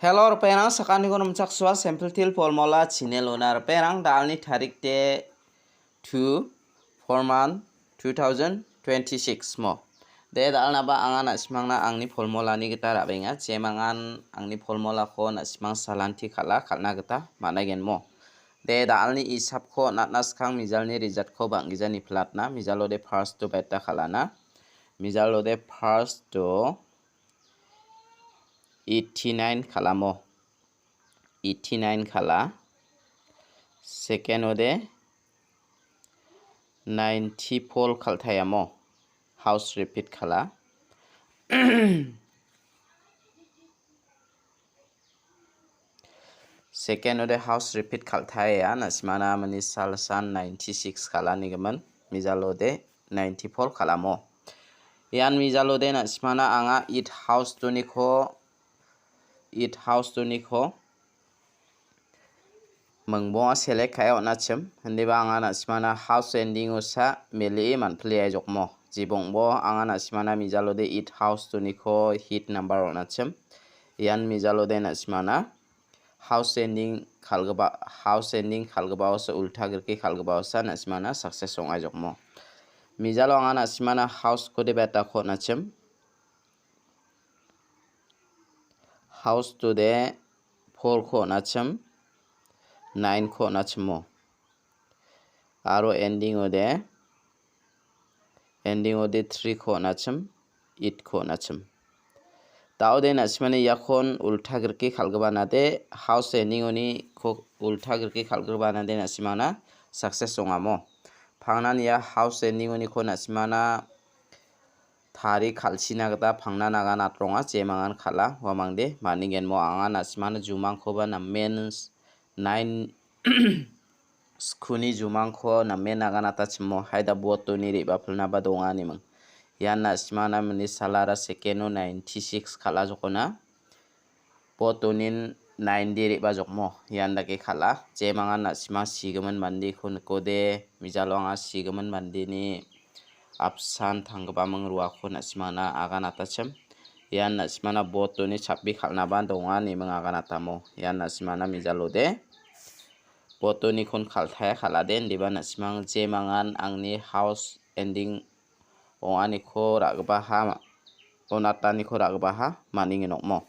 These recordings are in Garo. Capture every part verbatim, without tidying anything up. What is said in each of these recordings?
Hello, ripengrang, sakantikon rimchaksoa, Simple Teer Formula channel-ona ripengrang, da·alni tarik de two, four month, two thousand twenty-six mo. De, da·alnaba anga na·simangna angni formulani gita ra·benga, jemangan angni formulako na·simang salanti kal·a, kal·na gita man·aigen mo. De, da·alni isapko natna skang mijalni resultko bang·gija niplatna, mijalo de first-o beta kal·ana, mijalo de first-o eighty-nine kal·amo. Eighty-nine kal·a. Second-ode ninety-four kal·taiamo. House repeat kal·a. Second-ode house repeat kal·taia. Na·simana mani salsan ninety-six kal·anigimin. Mijalode ninety-four kal·amo. Ian mijalode na·simana anga eight house-oniko eight house-oniko mingbonga select ka·e on·achim. Indiba anga na·simana house ending-osa mele·e man·pile jokmo. Jibongbo anga na·simana mijalode eight house-oniko hit number on·achim. Ian mijalode na·simana house ending kal·gipa, house ending kal·gipaosa ulta girke kal·gipaosa na·simana success ong·a jokmo. Mijalo anga na·simana house-kode beta-ko on·achim. House-ode four-ko on·achim, nine-ko on·achimo. Aro ending-ode, ending-ode three-ko on·achim, eight-ko on·achim. Da·ode na·simani iakon ulta girke kal·gipanade, house ending-oniko ulta girke kal·gipanade na·simana success ong·amo. Pangnan ia house ending-oniko na·simana tari kal·china gita pangna nagan atronga, jemangan kal·a, uamangde manigenmo anga na·simana jumangkoba namen nine skuni jumangko namen nagan atachimo, haida botoni re·bapilnaba donga animing. Ian na·simana mini salara second-o ninety-six kal·a jokona. Botonin nine de re·bajokmo ian dake kal·a. Jemangan na·sima sigimin mandeko nikode, mijalo anga sigimin mandeni apsan tanggipaming ruako na·simana aganatachim. Ian na·simana botoni chapi kal·naba donga ineming aganatamo. Ian na·simana mijalode botonikon kal·taia kal·ade indiba na·simang jemangan angni house ending ong·aniko ra·gipaha ma-, on·ataniko ra·gipaha maninge nokmo.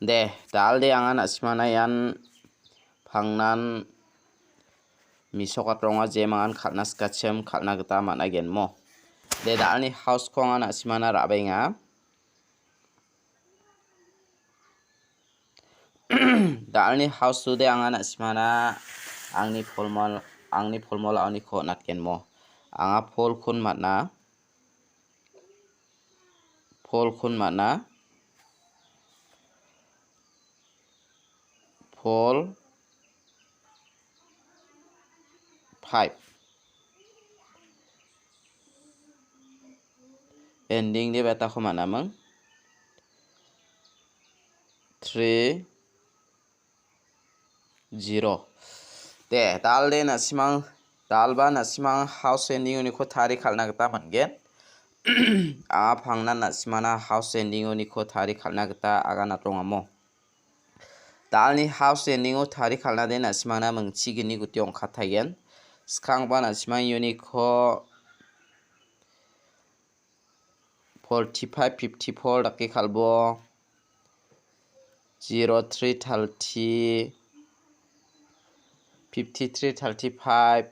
De, da·alde anga na·simana ian pangnan misokatronga jemangan kal·na sikachim kal·na gita man·a genmo. De, da·alni house-ko anga na·simana ra·baenga. Da·alni house-ode anga na·simana angni polmol-, angni polmol aoniko natgenmo. Anga polkon man·a. Polkon man·a. Pol five. Ending de betako man·aming. Three, zero. De, da·alde na·simang, da·alba na·simang house ending-oniko tari kal·na gita man·gen. Anga pangna na·simana house ending-oniko tari kal·na gita aganat rongamo. Da·alni house ending-o tari kal·nade na·simana mingchigini guti ong·kataigen. Skangba na·simang uniko forty-five, fifty-four dake kal·bo. Zero three thirty, fifty-three thirty-five,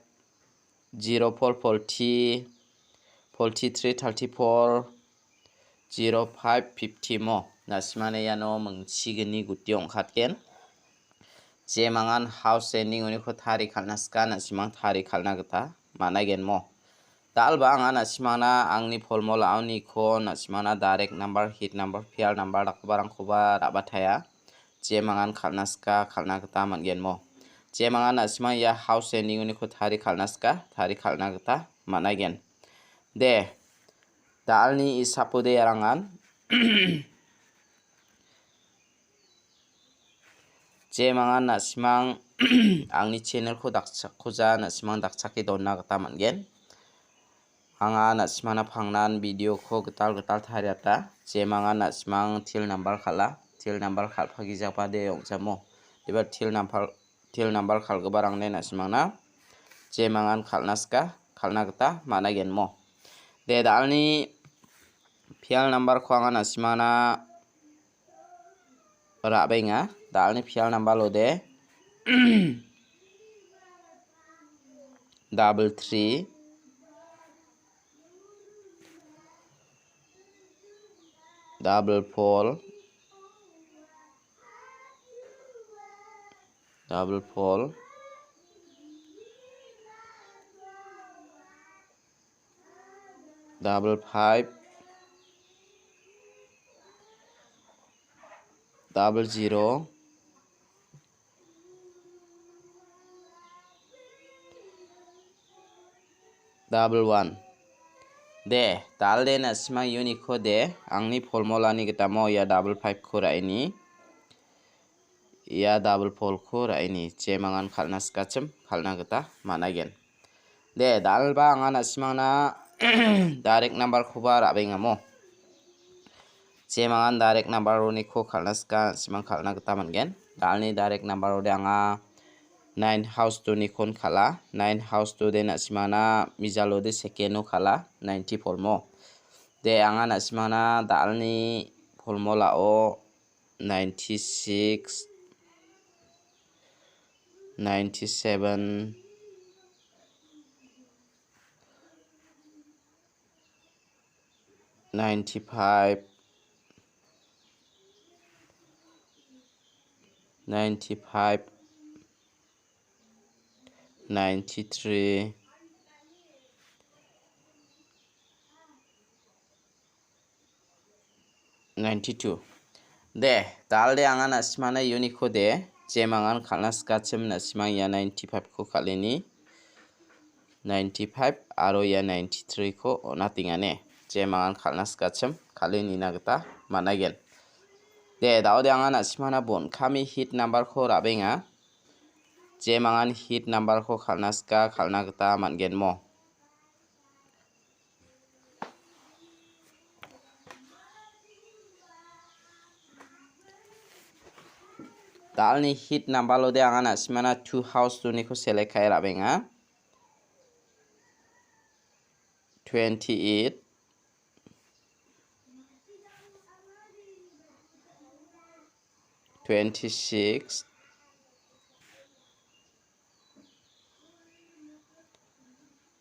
zero four forty, forty-three thirty-four, zero five fifty mo. Na·simana iano mingchigini guti ong·katgen. Jemangan house ending-oniko tari kal·na sika, na·simang tari kal·na gita man·aigen mo. Da·alba anga na·simangna angni polmol aoniko na·simangna direct number, hit number, pair number dakgiparangkoba ra·bataia. Jemangan kal·na sika, kal·na gita man·gen mo. Jemangan na·simang ia house ending-oniko tari kal·na sika, tari kal·na gita man·aigen. De, da·alni isapode arangan. Jemangan na·simang angni channel-ko dakchakkuja na·simang dakchake donna gita man·gen. Anga na·simangna pangnan video-ko gital gital tariata. Jemangan na·simang til number kal·a. til number kal·pagijaba de ong·jamo. Deba til number, til number kal·giparangde na·simangna jemangan kal·na sika, kal·na gita man·a genmo. De, dalni pial number-ko anga na·simangna ra·benga. Dalni pial number-ode double three, double four, double four, double five, double zero, double one. De, dal de na·simang uniko de, angni formulani gitamo ia double five-ko ra·eni. Ia double four-ko ra·eni, jemangan kal·na sikachim, kal·na gita man·aigen. De, dalba anga na·simangna direct number-koba ra·bengamo. Jemangan direct number-oniko kal·na sika, na·simang kal·na gita man·gen. Dalni direct number-ode anga nine house two-nikon kal·a. Nine house two de na·simangna mijalode second-o kal·a, ninety-four mo. De, anga na·simangna dalni formula-o ninety-six, ninety-seven, ninety-five, ninety-five, ninety-three, ninety-two. De, dal de anga na·simangna uniko de, jemangan kal·na sikachim na·simang ia ninety-five-ko kal·eni. Ninety-five aro ia ninety-three-ko on·atengane. Jemangan kal·na sikachim kal·e nina gita man·aigen. De, dal de anga na·simangna bon kami hit number-ko ra·benga. Jemangan hit number-ko kal·na sika kal·na gita man·genmo. Dalni hit number-ode anga na·simangna two house two-niko select ka·e ra·benga. Twenty-eight, twenty-six,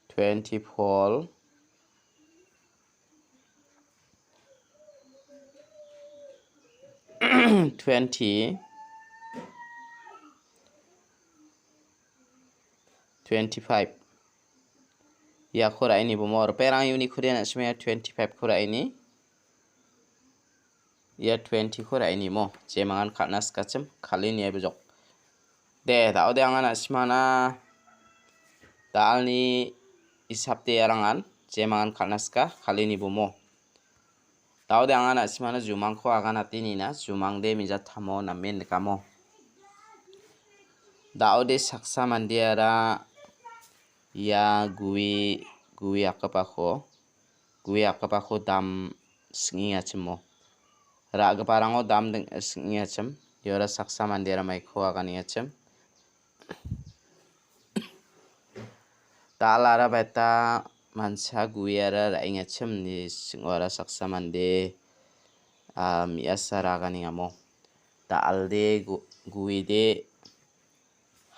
twenty-four, twenty, twenty-five. Iako ra·eni bomo, riperang uniko de na·simang ia twenty-five-ko ra·eni. Ia twenty-ko ra·eni mo, jemangan kal·na sikachim, kal·e niai bojok. De, dal de anga na·simangna dalni hisap de iarangan, jemangan kal·na sika, kal·e ni bomo. Dal de anga na·simangna jumangko aganate nina, jumang de mijatamo namen nikamo. Dal de saksa mandeara ia gue, gue akgipako, gue akgipako dam sing·engachimo. Ra·giparango dam ding-, sing·engachim. Iora saksa mandera maiko aganengachim. Dalara baita mancha guiara ra·engachim ni sing·ora saksa mande, ah, me·asara aganengamo. Dal de gu-, guide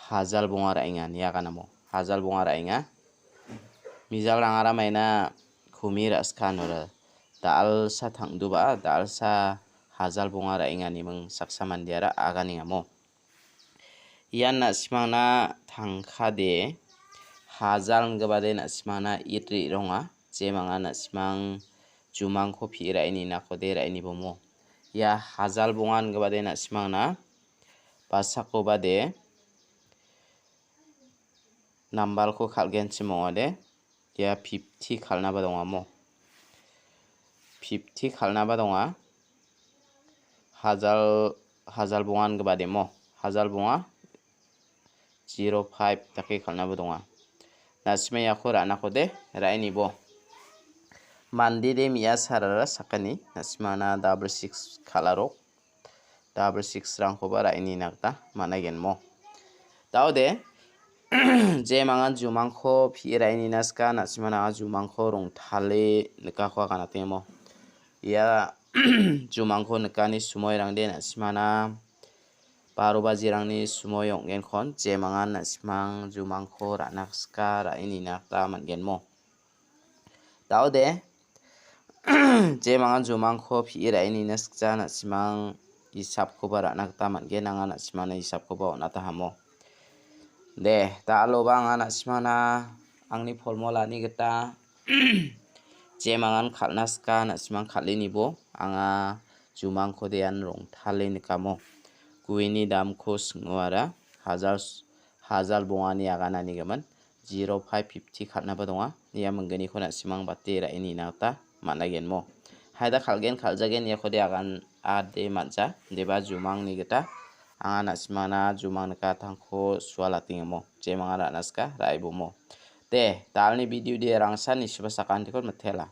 hajal bonga ra·enga, nia ganamo. Hajal bonga ra·enga. Mijalrangara maina kumi ra·skanora. Dal·sa tangduba, dal·sa hajal bonga ra·enga niming saksa mandeara aganengamo. Ian na·simangna tangkade hajal inggipade na·simangna it re·ronga. Jemanga na·simang jumangko pi·e ra·e ninakode ra·e nibomo. Ia hajal bonga inggipade na·simangna basakobade nambalko kal·genchim ong·ode. Ia fifty kal·naba dongamo. Fifty kal·naba donga. Hajal, hajal bonga inggipade mo. Hajal bonga zero five dake kal·naba donga. Na·sima iako ra·nakode ra·e nibo. Mandede me·asarara sakgni. Na·simana double six kal·arok. double six rangkoba ra·e nina gita man·aigenmo. Daode, jemangan jumangko pi·e ra·e nina sika, na·simana jumangko rongtale nikako aganatengmo. Ia jumangko nikani sumoirangde na·simana baro bajirangni sumoi ong·genkon, jemangan na·simang jumangko ra·na sika ra·e nina gita man·genmo. Daode, jemangan jumangko pi·e ra·e nina sikja na·simang isapkoba ra·na gita man·gen, anga na·simana isapkoba on·atahamo. De, da·aloba anga na·simana angni formulani gita jemangan kal·na sika na·simang kal·enibo anga jumangko dean rongtale nikamo. Gueni damko sing·oara hajar, hajar bongani agananigimin zero five fifty kal·naba donga. Ia mingginiko na·simang bate ra·e nina gita man·aigenmo. Haida kal·gen, kal·jagen iakode agan ade man·ja. Deba jumangni gita anga na·simana jumang nikatangko sualatengemo. Jemanga ra·na sika ra·e bomo. De, dalni video de rangsan nisiba sakantikon mitela.